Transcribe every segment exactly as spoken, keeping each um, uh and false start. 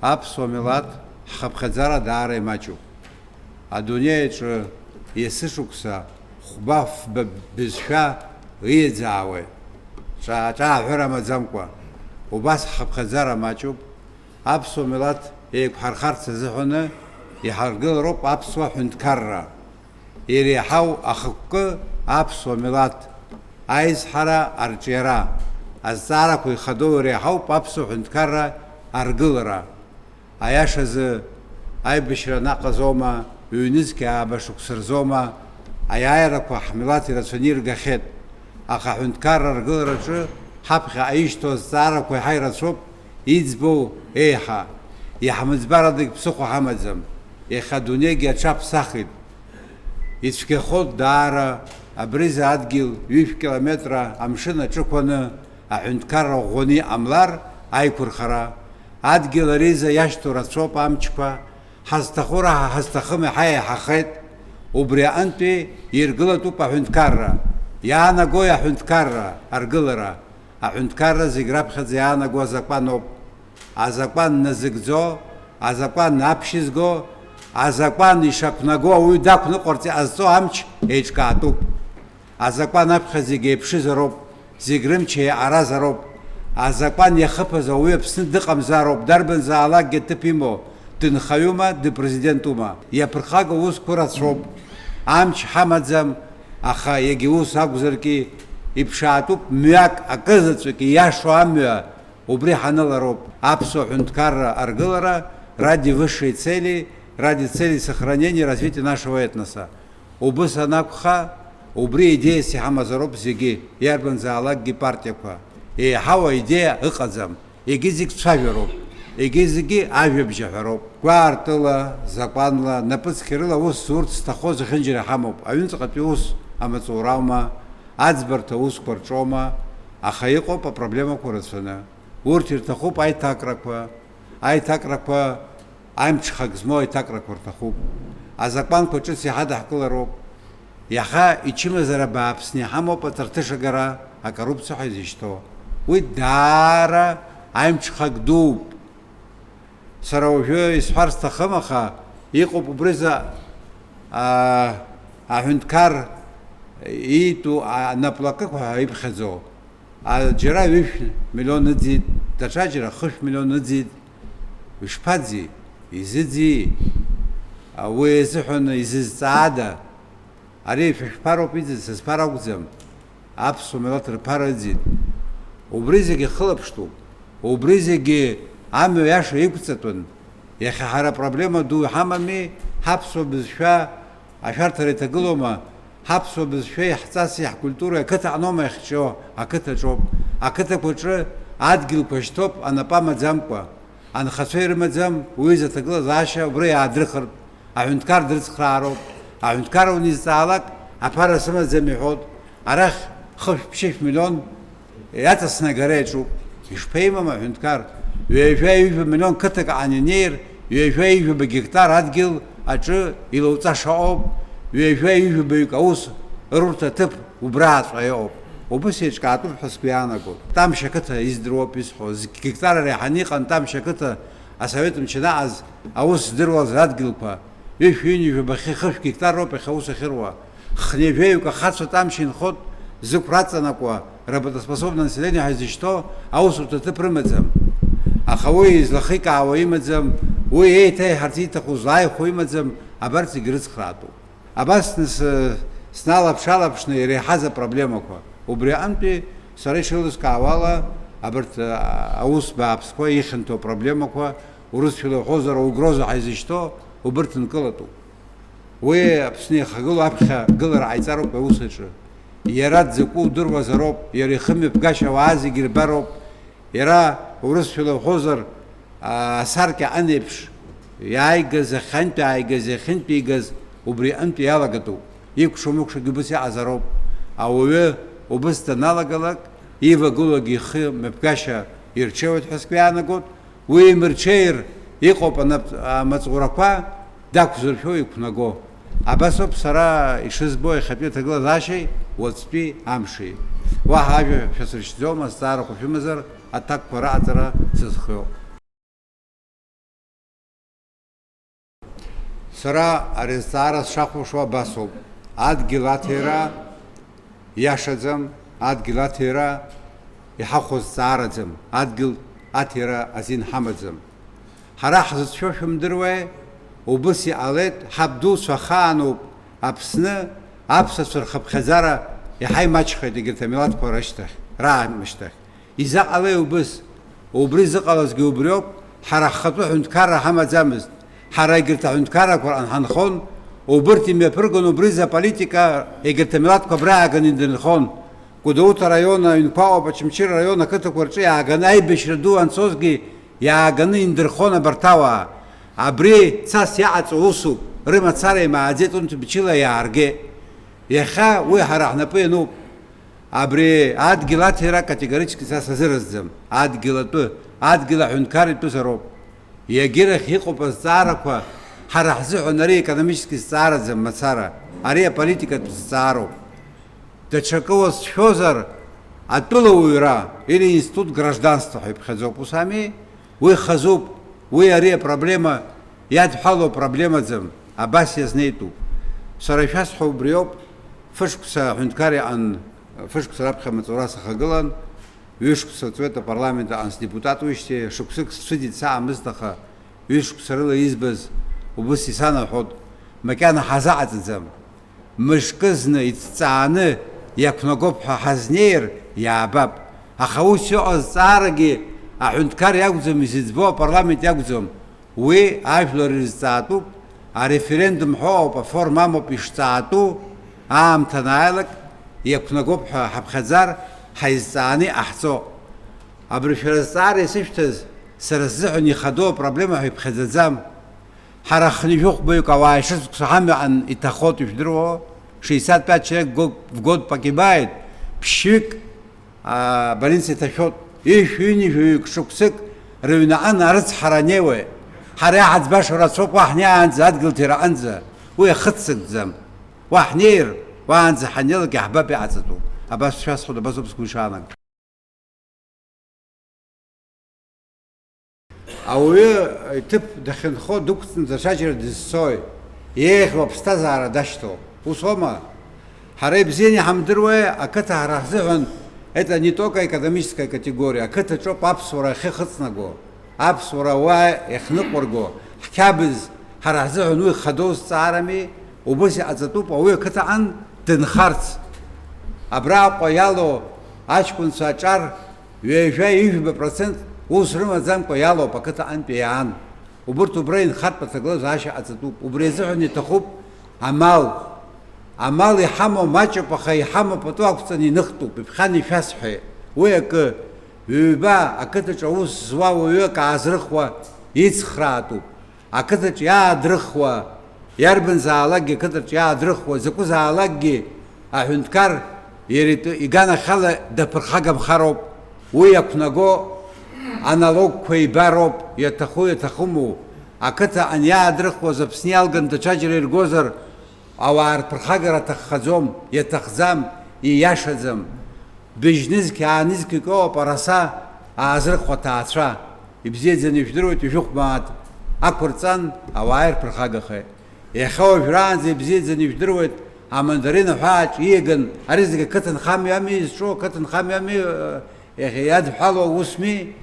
Аԥсуа милаҭ ҳхыԥхьаӡара даара имаҷуп. Адунеи аҿы есышықәса хәба-фба бызшәа ииаӡаауеит. Ҿаа-ҿааҳәыра амаӡамкәа, убас ҳхыԥхьаӡара маҷуп. Аԥсуа милаҭ еиқәҳархарц азыҳәаны иҳаргылароуп аԥсуа ҳәынҭқарра. Иреиҳау ахықәкы аԥсуа милаҭ аизҳара, арҿиара, азҵаарақәа ихадоу иреиҳауп аԥсуа ҳәынҭқарра аргылара. Аиашазы, аибашьра наҟ азоума, ҩнызқь ааба шықәса рзоума, аиааирақәа ҳмилаҭ ирацәаны иргахьеит. Аха аҳәынҭқарра аргылараҿы ҳаԥхьаҟа ишьҭоу азҵаарақәа еиҳа ирацәоуп, иӡбоу еиҳа. Иаҳмыӡбарадагь ԥсыхәа ҳамаӡам. Иахьа адунеигьы аҽаԥсахит. Ицәгьахоит даара абриза адгьыл ҩышә километра амшын аҿықәаны аҳәынҭқарра ӷәӷәаны иҟамлар аиқәырхара, адгьыл ариза иашьҭоу рацәоуп амчқәа, ҳазҭаху раҳа ҳазҭахым иаҳа еиҳахеит, убри аҟынтәи иргылатәуп аҳәынҭқарра, иаанагои аҳәынҭқарра аргылара, аҳәынҭқарра зегь раԥхьаӡа иаанаго азакәаноуп. Азакәан назыгӡо, азакәан аԥшьызго, азакәан ишақәнаго ауаҩы дақәныҟәарц иҟазҵо амч еиҿкаатәуп. Азакәан аԥхьа зегь еиԥшызароуп, зегь рымч еиҟаразароуп. Азакәан иахыԥаз ауаҩы Аԥсны дыҟамзароуп, дарбанзаалакгьы аҭыԥ имоу, дынхаҩума, дыпрезидентума. Иаԥырхагоу аусқәа рацәоуп. Амч ҳамаӡам, аха егьа ус акәзаргьы, иԥшаатәуп мҩак акызаҵәык ииашоу амҩа. Убри ҳанылароуп аԥсуа ҳәынҭқарра аргылара ради высшей цели, ради цели сохранения и развития нашего этноса. Убыс анакәха, убри идеиас иҳамазароуп зегьы, иарбанзаалакгьы партиақәа. Еиҳау аидеиа ыҟаӡам, егьи зегь цәажәароуп, егьи зегьы ажәабжь аҳәароуп. Гәаартыла, закәанла, напыцқьарыла аус зурц зҭаху зехьынџьара ҳамоуп, аҩныҵҟатәи ус амаҵураума, аӡбарҭа усқәа рҿоума, аха иҟоуп апроблемақәа рацәаны. Урҭ ирҭахуп аиҭакрақәа, аиҭакрақәа, амҽхак змоу аиҭакрақәа рҭахуп. Азакәанқәа ҿыц иҳадаҳкылароуп. Иаха ичымазара бааԥсны иҳамоуп аҵарҭышагара, акоррупциа ҳәа изышьҭоу. Уи даара амҽхак дууп. Сара уажәы исҳәар сҭахым, аха иҟоуп убрыза, аа, аҳәынҭқар иитәу анаплакықәа ҳәа иԥхьаӡо. А, џьара ҩышә миллион ыӡит, даҽаџьара хышә миллион ыӡит. Ишԥаӡи? Изыӡи? А, уи азыҳәан изызҵаада? Ари шәышәԥароуп иӡыз, сызԥара акәӡам. Аԥсуа милаҭ рԥара ыӡит. Убри зегьы хылаԥштәуп. Убри зегьы амҩа иаша иқәҵатәын. Иахьа ҳара апроблема ду иҳамами, ҳаԥсуа бызшәа ашәарҭара иҭагылоума? Ҳаԥсуа бызшәеи ҳҵаси ҳкультуреи ақыҭа аҟноума иахьчо, ақыҭаҿоуп. Ақыҭақәа рҿы адгьылқәа шьҭоуп анапы амаӡамкәа. Анхацәа ирымаӡам уи изы аҭагылазаашьа убра иаадрыхыртә, аҳәынҭқар дрыцхраароуп. Аҳәынҭқар уанизҵаалак, аԥара сымаӡам иҳәоит. Арахь хышә-ԥшьышә миллион иаҵасны агара иаҿуп. Ишԥеимам аҳәынҭқар? Ҩажәа-ҩажәа миллион қыҭак аан инеир, ҩажәа-ҩажәаба гектар адгьыл аҿы илоуҵаша ыҟоуп, ҩажәа-ҩажәабаҩык аус рурҭа аҭыԥ убрааҵәҟьа иҟоуп. Убыс еиҿкаатәуп ҳәа сгәы иаанагоит. Тамшь ақыҭа издыруоуп исҳәо, зқь гектар ара иҳаны иҟан Тамшь ақыҭа асовет мчы анаҟаз аус здыруаз адгьылқәа, ҩышә-ҩынҩажәаба хы-, хышә гектар роуп иахьа аус ахьыруа. Хынҩажәаҩык ахацәа Тамшь инхоит, зықәра аҵанакуа, работоспособное население ҳәа изышьҭоу аусурҭа ҭыԥ рымаӡам. Аха уи излахикаауа имаӡам, уи еиҭеиҳарц ииҭаху злааихәо имаӡам, абарҭ зегьы рыцхраатәуп. Абас сны-, сналаԥш-аалаԥшны иреиҳаз апроблемақәа. Убри аҟынтәи сара ишеилыскаауала, абарҭ, а, аус бааԥсқәа ихьанҭоу апроблемақәа, урысшәала иуҳәозар, аугроза ҳәа изышьҭоу, убырҭ нкылатәуп. Уи Аԥсны иахагылоу аԥхьа гылара ҟаиҵароуп аус аҿы. Иара дзакәу удыруазароуп, иара ихымҩаԥгашьа ауаа зегьы ирбароуп. Иара, урысшәала уҳәозар, а, асаркьа ан еиԥш, иааигаз ахьантә ааигаз, иахьынтә иигаз, убри аҟынтә иалагатәуп. Икәша-мыкәшагьы убыс иҟазароуп. Ауаҩы убыс даналагалак, ивагылоугьы ихы мҩаԥгашьа ирҽеиуеит ҳәа сгәы иаанагоит. Уи имырҽеир, иҟоуп анап-, амаҵурақәа дақәзыршәо иқәнаго. Абас ауп сара ишызбо иахьатәи аҭагылазаашьеи уаҵәтәи амши. Уаҳа ажәа шәасыршьӡом, азҵаарақәа шәымазар, аҭакқәа раҟаҵара сызхиоуп. Сара ари азҵаара сшахәаԥшуа абасоуп, адгьыл аҭира иашаӡам, адгьыл аҭира иҳахәо зҵаараӡам, адгьыл аҭира азин ҳамаӡам. Ҳара ҳзыцәшәо шәымдыруеи? Убыс иҟалеит, ҳабдуцәа ахаануп Аԥсны аԥсацәа рхыԥхьаӡара иаҳа имаҷхеит егьырҭ амилаҭқәа рышьҭахь, раамышьҭахь. Изаҟалеи убыс? Убри зыҟалазгьы убриоуп, ҳара ҳхатәы ҳәынҭқарра ҳамаӡамызт. Ҳара егьырҭ аҳәынҭқаррақәа рҟны ҳанхон, убырҭ имҩаԥыргон убри изы аполитика, егьырҭ амилаҭқәа абра иааганы индырхон. Гәдоуҭа араион, Аҩнқәа ауп, Очамчыра араион ақыҭақәа рҿы иааганы аибашьра ду анцозгьы иааганы индырхон абарҭ ауаа. Абри цас иаҟаҵо усуп, рымацара имааӡеит, урҭ мчыла иааргеит. Иахьа уи ҳара ҳнапы иануп. Абри адгьыл аҭира категорически са сазыразӡам. Адгьыл атәы, адгьыл аҳәынҭқар итәызароуп. Егьирахь иҟоуп азҵаарақәа, ҳара ҳзыҳәан ари економически зҵаараӡам мацара, ари аполитикатә зҵаароуп. Даҽакы уасшәозар, атәылауаҩра или институт гражданства ҳәа иԥхьаӡоуп, ус ами? Уи хазуп, уи ари апроблема иадҳәало проблемаӡам, абас иазнеитәуп. Сара ишәасҳәо убриоуп, фышықәса аҳәынҭқар иҟан, фышықәса раԥхьа амаҵура сахагылан, ҩышықәса ҵуеит апарламент аҟан сдепутатуижьҭеи, шықәсык сцәыӡит саамызт, аха ҩышықәса рыла избаз убыс исанаҳәот, макьана ҳазаҟаҵаӡам. Мышкы зны иҭҵааны иақәнагоуп ҳәа ҳазнеир, иаабап. Аха ус иҟазҵаарагьы аҳәынҭқар иакәӡам изыӡбо, апарламент иакәӡам. Уи ажәлар ирызҵаатәуп, ареферендум ҳәа ауп, аформа амоуп ишҵаатәу, аамҭа анааилак, иақәнагоуп ҳәа ҳаԥхьаӡар, ҳаизҵааны иҟаҳҵо. Абри шәара азҵаара исышәҭаз, сара сзыҳәан ихадоу апроблема ҳәа иԥхьаӡаӡам. Ҳара хынҩажәохәбаҩык ауаа ишрыцкәса ҳамҩаҟан иҭахоит, ижәдыруоу? Шестьдесят пять человек в год, в год погибает, ԥшьҩык, а, больница иҭашәоит, ишәи ҩынҩажәаҩык шықәсык рыҩнаҟны арыцҳара анеиуеит. Ҳара иаҳаӡбаша рацәоуп, уа ҳнеиаанӡа, адгьыл ҭира аҟынӡа, уи ахыццакӡам. Уа ҳнеир, уаанӡа ҳаннеилак иаҳбап иҟаҵатәу. Абас шәасҳәоит, абас ауп сгәы ишаанагоу. Ауаҩы иҭыԥ дахьынхо дықәҵны даҽаџьара дызцои, еиӷьу аԥсҭазаара дашьҭоу, усоума? Ҳара ибзианы иҳамдыруеи, ақыҭа ҳара ҳзыҳәан, это не только экономическая категория, ақыҭаҿоуп аԥсуара ахьы хыҵнаго, аԥсуара ауаа иахьныҟәырго, ҳқьабз ҳара ҳзыҳәан уи хадоу зҵаарами, убыс иҟаҵатәуп ауаҩы ақыҭаҟан дынхарц. Абраҟа иалоу аҷкәынцәа аҿар Ҩажәа-ҩажәба процент ус рымаӡамкәа иалоуп ақыҭаҟынтәи иаан. Убырҭ убра инхартә аҭагылазаашьа ҟаҵатәуп. Убри азыҳәан иҭахуп амал. Амал иҳамоу маҷуп, аха иҳамоу пату ақәҵаны иныхтәуп, иԥхьан ишәасҳәеит. Уи акы, ҩба ақыҭаҿы аус зуа уаҩы акы аазрыхуа ицхраатәуп. Ақыҭаҿ иаадрыхуа, иарбанзаалакгьы ақыҭаҿ иаадрыхуа, закәызаалакгьы аҳәынҭқар иара итәы иганахьала даԥырхагамхароуп. Уи иақәнаго аналогқәа ибароуп, иаҭаху иаҭахыму. Ақыҭа аниаадрыхуаз Аԥсны иалган даҽаџьара иргозар, ауаа рԥырхагара аҭаххаӡом, иаҭахӡам, ииашаӡам. Быжьнызқь-аанызқьҩык ыҟоуп араса аазрыхуа аҭаацәа. Ибзиаӡаны ижәдыруеит, ижәыхә мааҭ ақәырҵан, ауаа ирԥырхагахеит. Иахьа уажәраанӡа ибзиаӡаны ижәдыруеит, амандарин аҳәааҿ ииаган, ари зегь ақыҭанхамҩами изҿу, ақыҭанхамҩами, э, иахьа иадҳәалоу усми,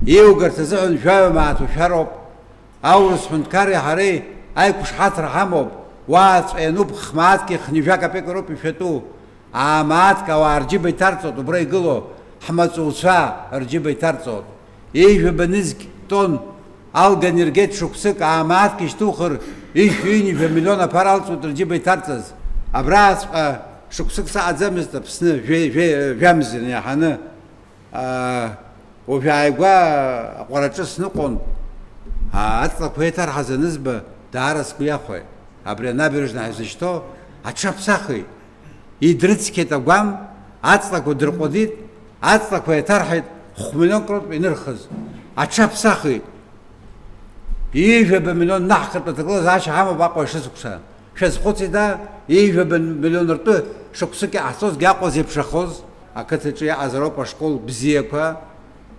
иугарц азыҳәан жәаҩа мааҭ ушәароуп. Аурыс ҳәынҭқари ҳареи аиқәшҳаҭра ҳамоуп, уааҵәҟьа иануп, хмааҭки хнҩажәа капеки роуп ишәатәу. Аамааҭк ауаа рџьыба иҭарҵоит, убра игылоу ҳмаҵуцәа рџьыба иҭарҵоит. Ҩажәаба нызқь тонн алган иргеит шықәсык, аамааҭк ишьҭухыр, ҩышәи ҩынҩажәа миллион аԥара алҵуеит рџьыба иҭарҵаз. Абраҵәҟьа шықәсык саҟаӡамызт Аԥсны, жәе-, жәе-, жәамзар иаҳаны. Аа, уажә ааигәа аҟәараҿы сныҟәон, аа, аҵлақәа еиҭарҳаз анызба, даара сгәы иахәеит. Абри анабережна ҳәа изышьҭоу аҽаԥсахит. Идрыцқьеит агәам, аҵлақәа дырҟәыдит, аҵлақәа еиҭарҳаит хә-миллионк роуп инырхыз. Аҽаԥсахит. Ҩажәаба миллион наҳхатә аҭагылазаашьа ҳамоуп Аҟәа шықәса. Шәазхәыцит, аа, ҩажәаба миллион ртәы шықәсык иҟаҳҵозгьы Аҟәа зеиԥшрахоз, ақыҭаҿы иаҟазароуп ашкол бзиақәа,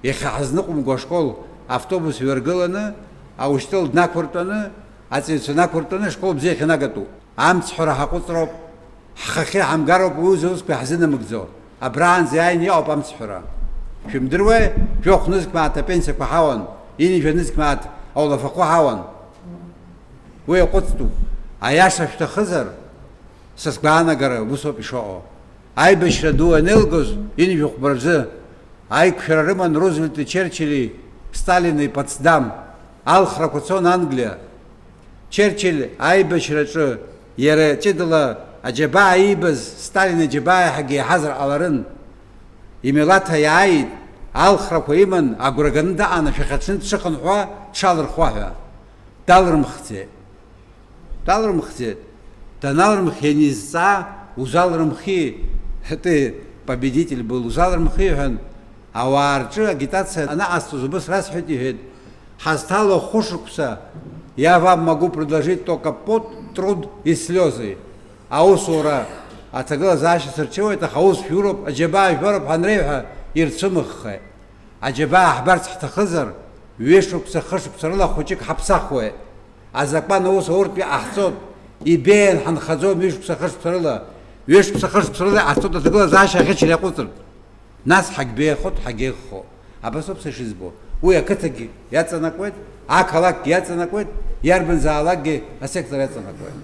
иахьа ҳазныҟәымго ашкол автобус ҩаргыланы, аушьҭыл днақәыртәаны, Аҵаҩцәа нақәыртәаны ашкол бзиа ахьанагатәу. Амцҳәара ҳаҟәыҵроуп, ҳхахьы ҳамгароуп уи узусқәа иаҳзынамыгӡо. Абраанӡа иааины иҟоуп амцҳәара. Шәымдыруеи, жәохә нызқь мааҭ апенсиақәа ҳауан, ҩынҩажәа нызқь мааҭ аулафахәы ҳауан. Уи аҟәыҵтәуп. Аиаша шәҭахызар, са сгәаанагара усоуп ишыҟоу. Аибашьра ду анеилгоз, ҩынҩажәи хәба рзы аиқәшәара рыман Рузвельти Черчилли Сталини Потсдам, алхрақәа цон Англиа. Черчилль аибашьраҿы иара ҷыдала аџьабаа иибаз Сталин аџьабаа иаҳагьы иаҳазар ҟаларын. Имилаҭ иааит, алхрақәа иман, агәра ганы даҟан ашәахьаҽны дшыхынҳәуа дшалырхуа ҳәа. Далрымхӡеит. Далрымхӡеит. Даналрымх ианизҵаа, узалрымхи, ты победитель был, узалрымхи ҳәан, ауаа рҿы агитациа анаҟасҵоз убыс расҳәеит, иҳәеит, ҳазҭало хәышықәса, я вам могу предложить только пот, труд и слёзы. Аусура аҭагылазаашьа сырҽеиуеит, аха аус шәуроуп, аџьабаа жәбароуп ҳанреиҳәа, ирцәымыӷхеит. Аџьабаа ҳбарц ҳҭахызар, ҩышықәса, хышықәса рыла хәыҷык ҳаԥсахуеит. Азакәан аус ауртә иҟаҳҵоит, ибеиан ҳанхаӡом ҩышықәса, хышықәса рыла. Ҩышықәса, хышықәса рыла иҟаҳҵоит аҭагылазаашьа аӷьычра иаҟәыҵыртә. Нас ҳагьбеиахоит, ҳагьеиӷьхо. Абас ауп са ишызбо. Уи ақыҭагьы иаҵанакуеит, ақалақьгьы иаҵанакуеит, иарбанзаалакгьы асектор иаҵанакуеит.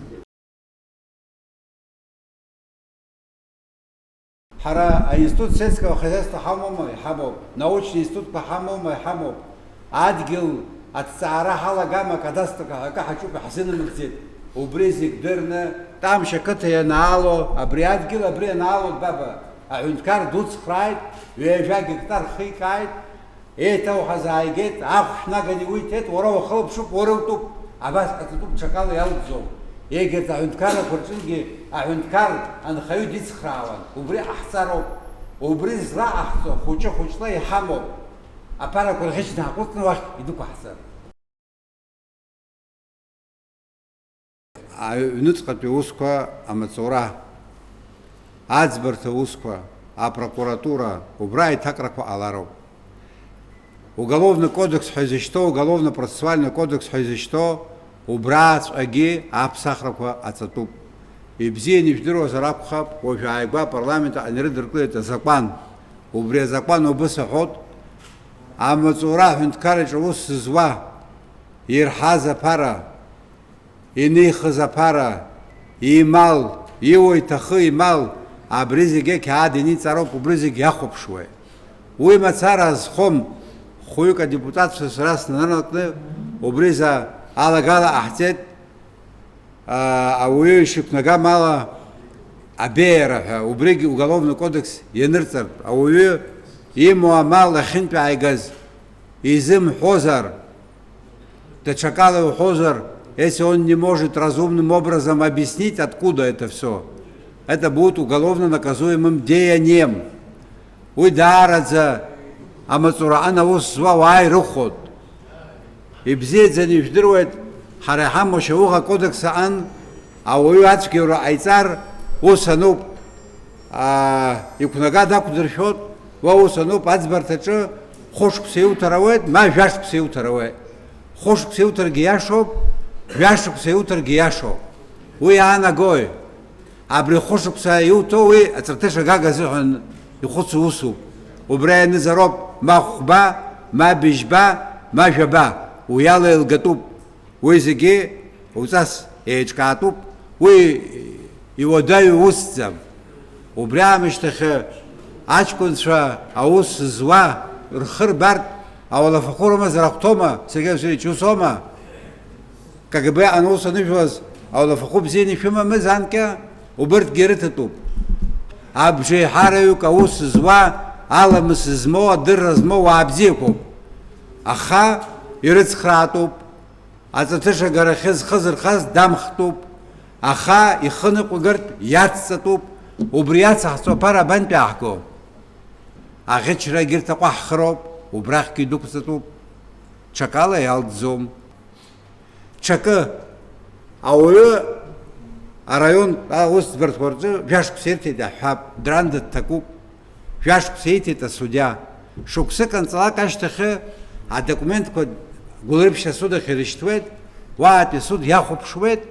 Ҳара аинститут сельского хозяйства ҳамоума? Иҳамоуп. Научный институтқәа ҳамоума? Иҳамоуп. Адгьыл аҭҵаара ҳалагама, акадастрқәа ҳәа акы ҳаҿуп, иаҳзынамыгӡеит. Убри зегь дырны, Тамшь ақыҭа ианаало, абри адгьыл абри ианаало, баба, аҳәынҭқар дуцхрааит, ҩажәа гектар хикааит, еиҭауҳаз ааигеит, ахә шәнаганы иуиҭеит, уара ухылаԥшуп, уара утәуп, абас ҟаҵатәуп, ҽакала иалҵӡом. Егьырҭ аҳәынҭқаррақәа рҿынгьы аҳәынҭқар анхаҩы дицхраауан, убри ҟаҳҵароуп. Убри злаҟаҳҵо хәыҷы-хәыҷла иҳамоуп. Аԥарақәа рӷьычны ҳаҟәыҵны уахь идәықәаҳҵар. Аҩныҵҟатәи аусқәа, амаҵура, аӡбарҭа аусқәа, апрокуратура, убра аиҭакрақәа ҟалароуп. Уголовный кодекс ҳәа изышьҭоу, уголовно-процессуальный кодекс ҳәа изышьҭоу, убраҵәҟьагьы аԥсахрақәа ҟаҵатәуп. Ибзианы ижәдыруазар акәхап, уажә ааигәа апарламент аҟны ирыдыркылеит азакәан. Убри азакәан убыс аҳәоит, амаҵура аҳәынҭқарраҿы аус зуа, ирҳаз аԥара, инихыз аԥара, имал, иуа иҭахы имал, абри зегьы ақьаад иниҵароуп, убри зегь иахәаԥшуеит. Уи мацара азхом, хәҩык адепутатцәа сара снаналакны убри за алагала ҟаҳҵеит, аа, ауаҩы ишиқәнагам ала абеиара ҳәа, убригь уголовный кодекс ианырҵартә, ауаҩы имоу амал ахьынтәааигаз изымҳәозар, даҽакала иуҳәозар, если он не может разумным образом объяснить, откуда это всё, это будет уголовно наказуемым деянием. Уи даараӡа амаҵураҟан аус зуа ауаа ирыхәоит. Ибзиаӡаны ижәдыруеит, ҳара иҳамоу ашьауӷа акодекс аҟан ауаҩы ацәгьоура ҟаиҵар, ус ануп, аа, иқәнага дақәдыршәоит, уа ус ануп, аӡбарҭаҿы хәышықәса иуҭар ауеит, ма жәашықәса иуҭар ауеит. Хәышықәса иуҭаргьы иашоуп, жәашықәса иуҭаргьы иашоуп. Уи иаанагои? Абри хәышықәса иуҭо уи аҵарҭыша гага азыҳәан ихәыцу усуп. Убра ианызароуп ма хәба, ма быжьба, ма жәаба, уи ала еилгатәуп. Уи зегьы уҵас еиҿкаатәуп, уи иуадаҩу усӡам. Убри аамышьҭахь аҷкәынцәа аус зуа рхы рбартә ауалафахәы рымазар ахәҭоума, Сергеи Васильевич, усоума? К Г Б аҟны аус анышәуаз, ауалафахәы бзианы ишәымамыз анкьа, убырҭгьы ирыҭатәуп. Абжеиҳараҩык аус зуа, аламыс змоу, адырра змоу уаа бзиақәоуп. Аха ирыцхраатәуп, аҵаҭышагарахьы зхы зырхаз дамхтәуп, аха ихы ныҟәигартә иацҵатәуп, убри иацаҳҵо аԥара абантәи ааҳго? Аӷьычра егьырҭ аҟәаҳхароуп, убрахьгьы идәықәҵатәуп. Ҽакала иалҵӡом. Ҽакы, ауаҩы араион аусӡбарҭақәа рҿы жәашықәса ирҭеит ҳәа ҳҳәап, Дранда дҭакуп. Жәашықәса иҭеит асудиа. Шықәсык анҵалак ашьҭахьы адокументқәа Гәылрыԥшь асуд ахь ирышьҭуеит, Уаатәи асуд иахәаԥшуеит,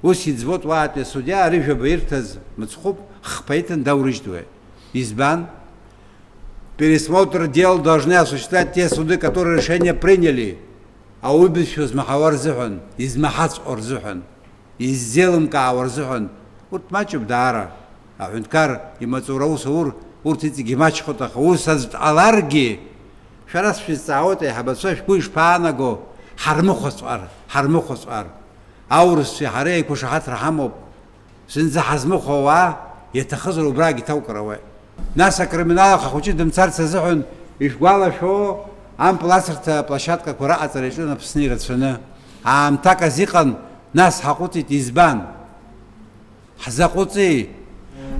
ус иӡбоит уаатәи асудиа, ари жәаба ирҭаз мыцхәуп, хԥа иҭан даурыжьҭуеит. Избан? Пересмотр дел должны осуществлять те суды, которые решение приняли. Ауаҩы бызшәа змаҳауа рзыҳәан, измаҳаҵәҟьо рзыҳәан, иззеилымкаауа рзыҳәан, урҭ маҷуп даара. Аҳәынҭқар имаҵура аус аур, урҭ иҵегьы имаҷхоит, аха ус аӡә дҟаларгьы, шәара сшәызҵаауеит, аиҳабацәа, шәгәы ишԥаанаго, ҳармыхәаҵәҟьар, ҳармыхәаҵәҟьар. Аурысцәеи ҳареи еиқәышаҳаҭра ҳамоуп. Зынӡа ҳазмыхәо ауаа, иаҭахызар убрагь иҭаукыр ауеит. Нас акриминал ахәыҷы дымцарц азыҳәан ишәгәалашәо, ампыл асырҭа аплощадкақәа раҟаҵара иаҿын Аԥсны ирацәаны. Аамҭак азы иҟан, нас ҳаҟәыҵит, избан? Ҳзаҟәыҵи?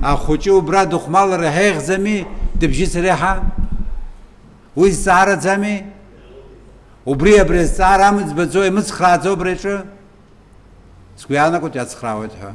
Ахәыҷы убра дыхәмалыр иаҳа еиӷьӡами, дыбжьыцыр иаҳа? Уи зҵаараӡами? Убри абри азҵаара амыӡбаӡо, имыцхрааӡо абри аҿы? Сгәы иаанагоит, иацхраауеит ҳәа.